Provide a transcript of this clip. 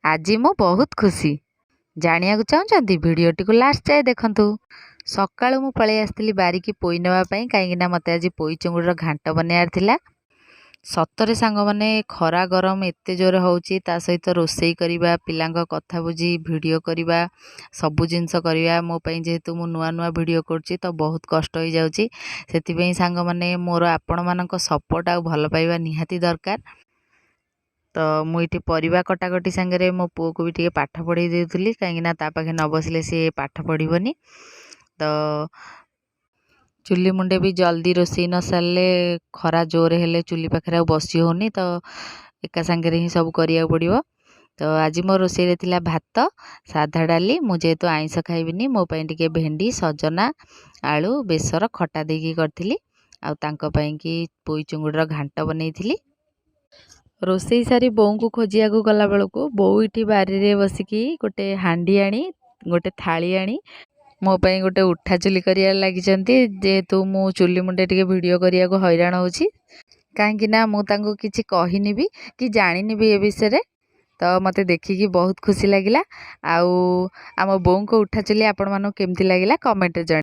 ଆଜି ମୁଁ ବହୁତ ଖୁସି। ଜାଣିବାକୁ ଚାହୁଁଛନ୍ତି? ଭିଡ଼ିଓଟିକୁ ଲାଷ୍ଟ ଯାଏ ଦେଖନ୍ତୁ। ସକାଳୁ ମୁଁ ପଳେଇ ଆସିଥିଲି ବାରିକି ପୋଇ ନେବା ପାଇଁ, କାହିଁକିନା ମୋତେ ଆଜି ପୋଇ ଚିଙ୍ଗୁଡ଼ିର ଘାଣ୍ଟ ବନେଇବାର ଥିଲା। ସତରେ ସାଙ୍ଗମାନେ, ଖରା ଗରମ ଏତେ ଜୋରେ ହେଉଛି, ତା ସହିତ ରୋଷେଇ କରିବା, ପିଲାଙ୍କ କଥା ବୁଝି ଭିଡ଼ିଓ କରିବା, ସବୁ ଜିନିଷ କରିବା ମୋ ପାଇଁ, ଯେହେତୁ ମୁଁ ନୂଆ ନୂଆ ଭିଡ଼ିଓ କରୁଛି, ତ ବହୁତ କଷ୍ଟ ହେଇଯାଉଛି। ସେଥିପାଇଁ ସାଙ୍ଗମାନେ, ମୋର ଆପଣମାନଙ୍କ ସପୋର୍ଟ ଆଉ ଭଲ ପାଇବା ନିହାତି ଦରକାର। ତ ମୁଁ ଏଇଠି ପରିବା କଟାକଟି ସାଙ୍ଗରେ ମୋ ପୁଅକୁ ବି ଟିକେ ପାଠ ପଢ଼େଇ ଦେଉଥିଲି, କାହିଁକିନା ତା ପାଖେ ନ ବସିଲେ ସିଏ ପାଠ ପଢ଼ିବନି। ତ ଚୁଲି ମୁଣ୍ଡେ ବି ଜଲ୍ଦି ରୋଷେଇ ନ ସାରିଲେ, ଖରା ଜୋରେ ହେଲେ ଚୁଲି ପାଖରେ ଆଉ ବସି ହେଉନି। ତ ଏକା ସାଙ୍ଗରେ ହିଁ ସବୁ କରିବାକୁ ପଡ଼ିବ। ତ ଆଜି ମୋ ରୋଷେଇରେ ଥିଲା ଭାତ, ସାଧା ଡାଲି। ମୁଁ ଯେହେତୁ ଆଇଁଷ ଖାଇବିନି, ମୋ ପାଇଁ ଟିକେ ଭେଣ୍ଡି, ସଜନା, ଆଳୁ, ବେସର ଖଟା ଦେଇକି କରିଥିଲି ଆଉ ତାଙ୍କ ପାଇଁକି ପୋଇ ଚିଙ୍ଗୁଡ଼ିର ଘାଣ୍ଟ ବନେଇଥିଲି। ରୋଷେଇ ସାରି ବୋଉଙ୍କୁ ଖୋଜିବାକୁ ଗଲାବେଳକୁ ବୋଉ ଏଠି ବାରିରେ ବସିକି ଗୋଟେ ହାଣ୍ଡି ଆଣି, ଗୋଟେ ଥାଳି ଆଣି ମୋ ପାଇଁ ଗୋଟେ ଉଠା ଚୁଲି କରିବାରେ ଲାଗିଛନ୍ତି, ଯେହେତୁ ମୁଁ ଚୁଲି ମୁଣ୍ଡେ ଟିକେ ଭିଡ଼ିଓ କରିବାକୁ ହଇରାଣ ହେଉଛି, କାହିଁକି ନା ମୁଁ ତାଙ୍କୁ କିଛି କହିନି ବି କି ଜାଣିନି ବି ଏ ବିଷୟରେ। ତ ମୋତେ ଦେଖିକି ବହୁତ ଖୁସି ଲାଗିଲା। ଆଉ ଆମ ବୋଉଙ୍କ ଉଠା ଚୁଲି ଆପଣମାନଙ୍କୁ କେମିତି ଲାଗିଲା, କମେଣ୍ଟରେ ଜଣାଇବେ।